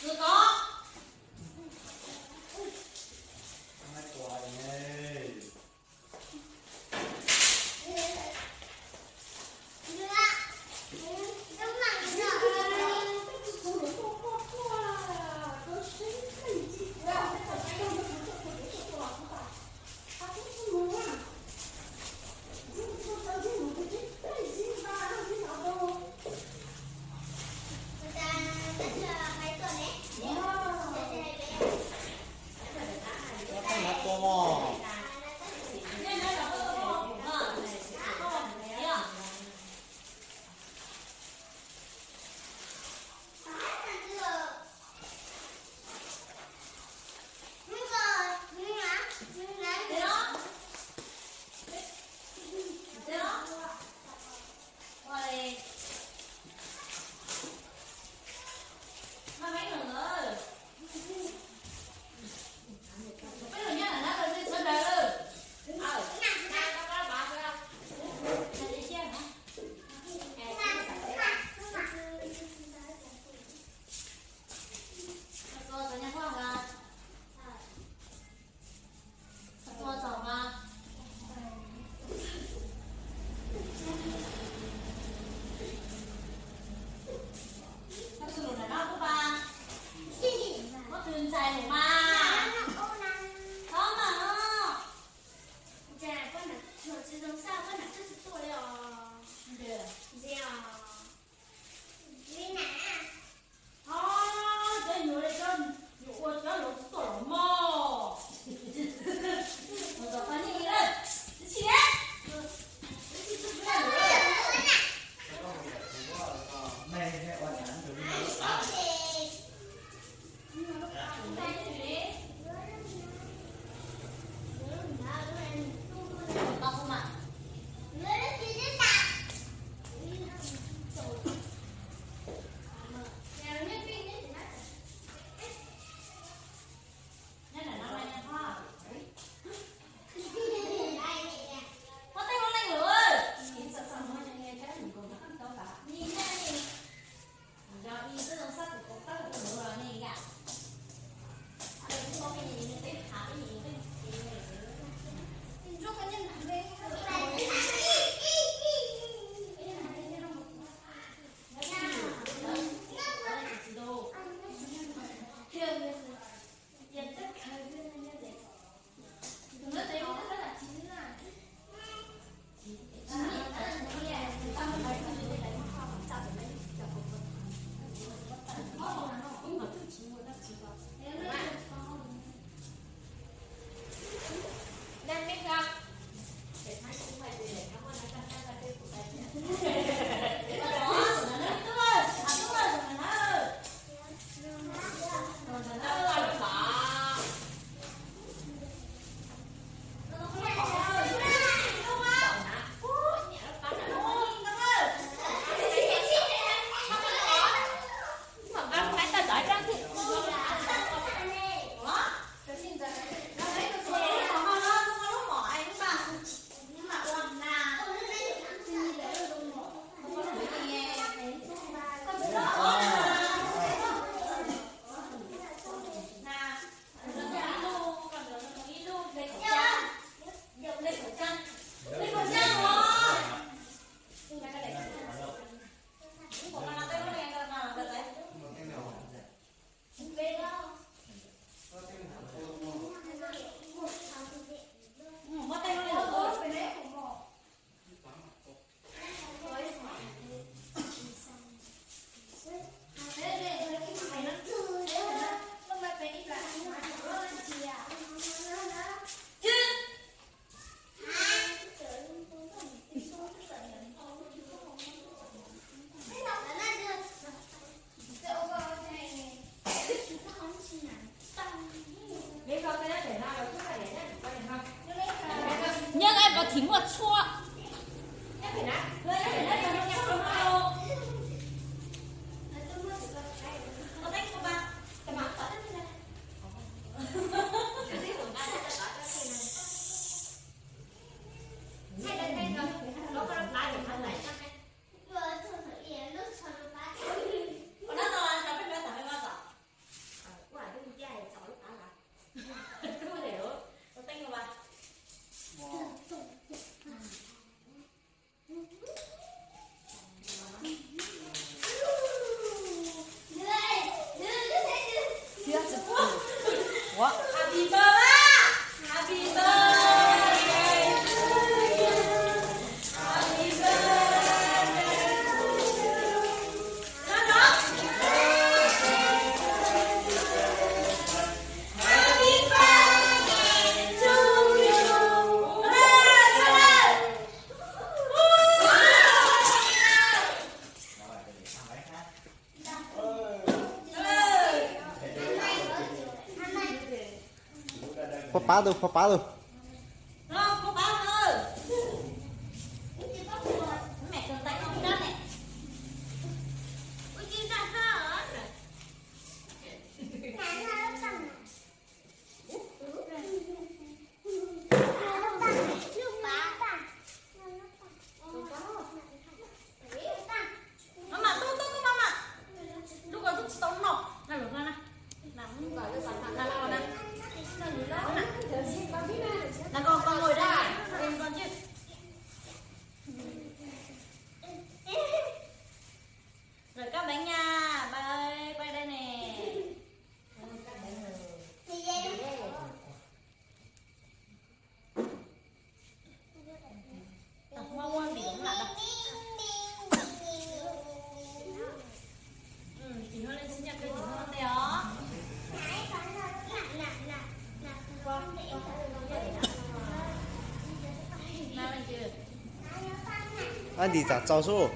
Kos. Cov nyuam li cov nyuam ua cov laus tsis tuaj los mog. Mus kom tau nyiaj li lawm, tsis tsis. Nhớ cái vào thì mua chua. Happy birthday, happy birthday to you, happy birthday to you. Happy birthday to you. Phua pab tus, phua pab tus. Mama, tub tub tub mama. Lub ko tub tsis tau noj. Na lus no na. Na ko ko ngồi đây. Con chứ. Gửi các bánh nha. Bye bye đây nè. Ab, ntim tam txaus xwb.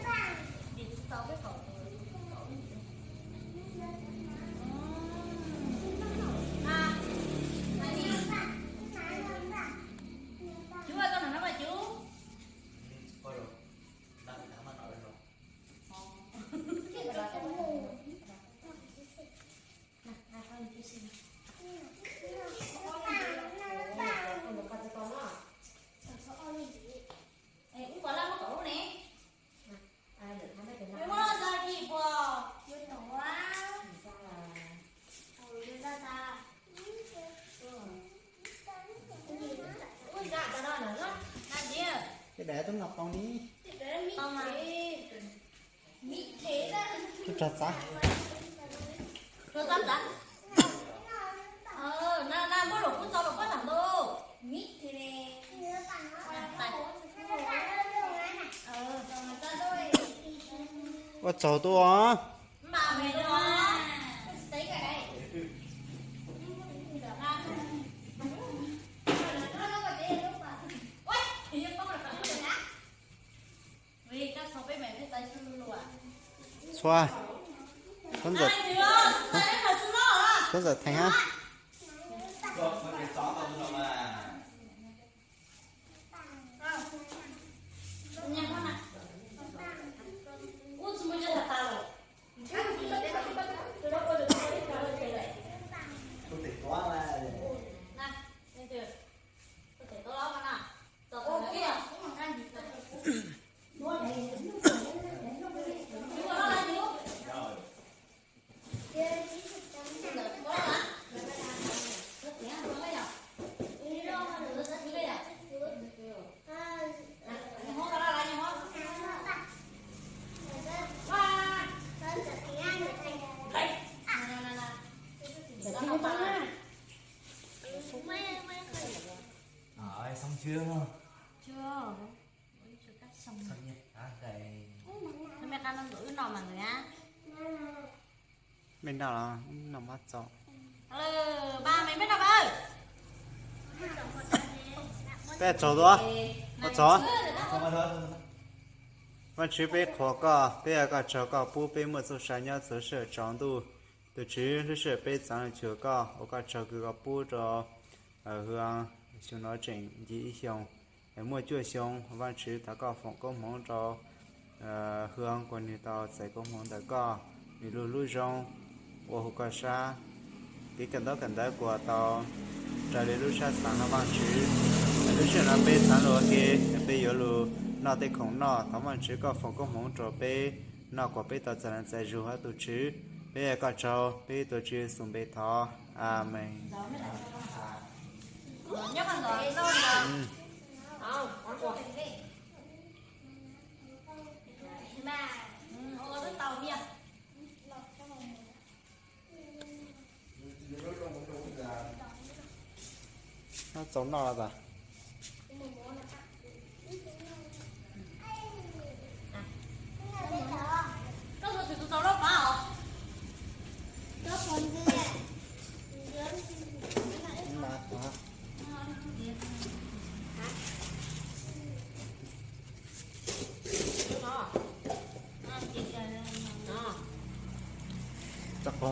Tej daim tub no poob ni. Tub rog txav. Ua tsaug tuaj. Txhua, txhua ntxawm, txhua ntxawm theej hab. Ờ, xong chưa? Chưa. Xong nha. Hả, đây. Mẹ ăn ăn gửi nó mà người á. Bên đó là nó mát cho. Ờ, ba mày biết đâu ba ơi. Peb tsaug dua, koj tsaug. Vajtswv, peb qhuas koj, peb ua koj tsaug, koj pub peb muaj txuj sa nyob txhua sij hawm tsaus ntuj. Tus Tswv, lub sij hawm peb txeev los cuag koj, ua koj tsaug kws koj pub rau Hwv xyoo no tseem ncig ib xyoos, muaj cuaj xyoo. Vajtswv, thov koj foom koob hmoov rau Hwv kuas nwg tau txais koob hmoov ntawm koj, nwg lug lub zoo ua huv koj sab, kev kawm ntaub kawm ntawv kuas tau raws li lub sab xaav no Vajtswv. Lub sij hawm no peb xaav lug ua ke, peb yuav lug noj tej khoom noj, thov Vajtswv koj foom koob hmoov rau peb noj kuas peb tau txais leej txais zug hab tus Tswv. Peb ua koj tsaug, peb tuav Tswv Yexus npe thov, Amees. Txaus noj los tas. Koj tus tau loj pab os. Txog qo.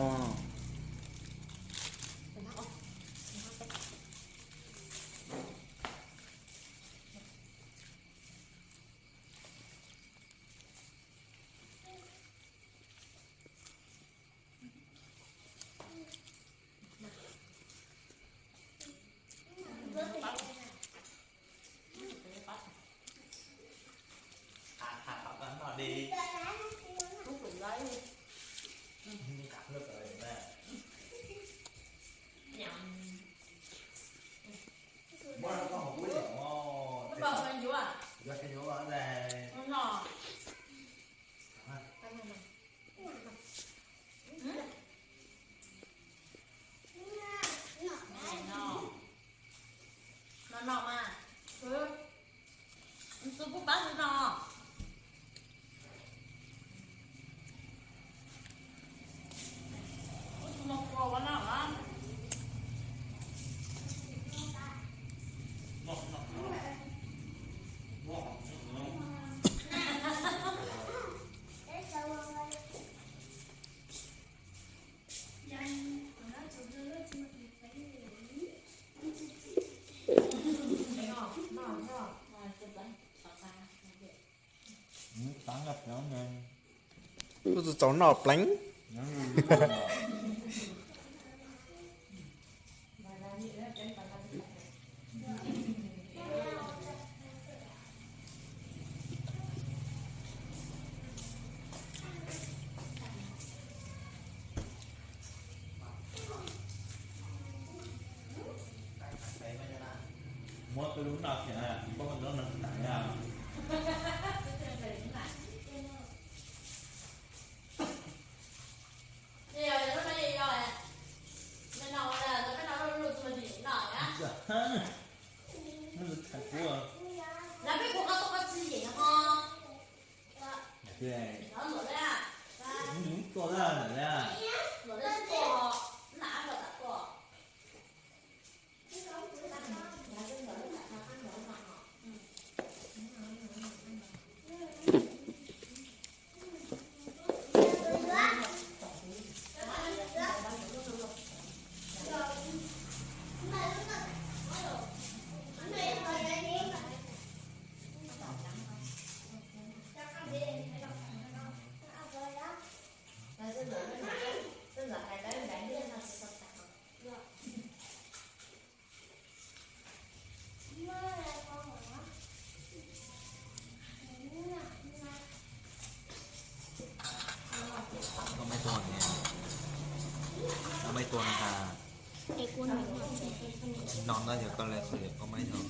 No no mas, xwb kuj pab xwb no. Kuv tus no kua ua no los. Kuj txaus noj pleev. Muab tus lub no thiab, koj muab tus lub no tsis tag na. Koj maiv tuag ne, koj maiv tuag no has. Tsis no ntag yog koj le, koj maiv yog.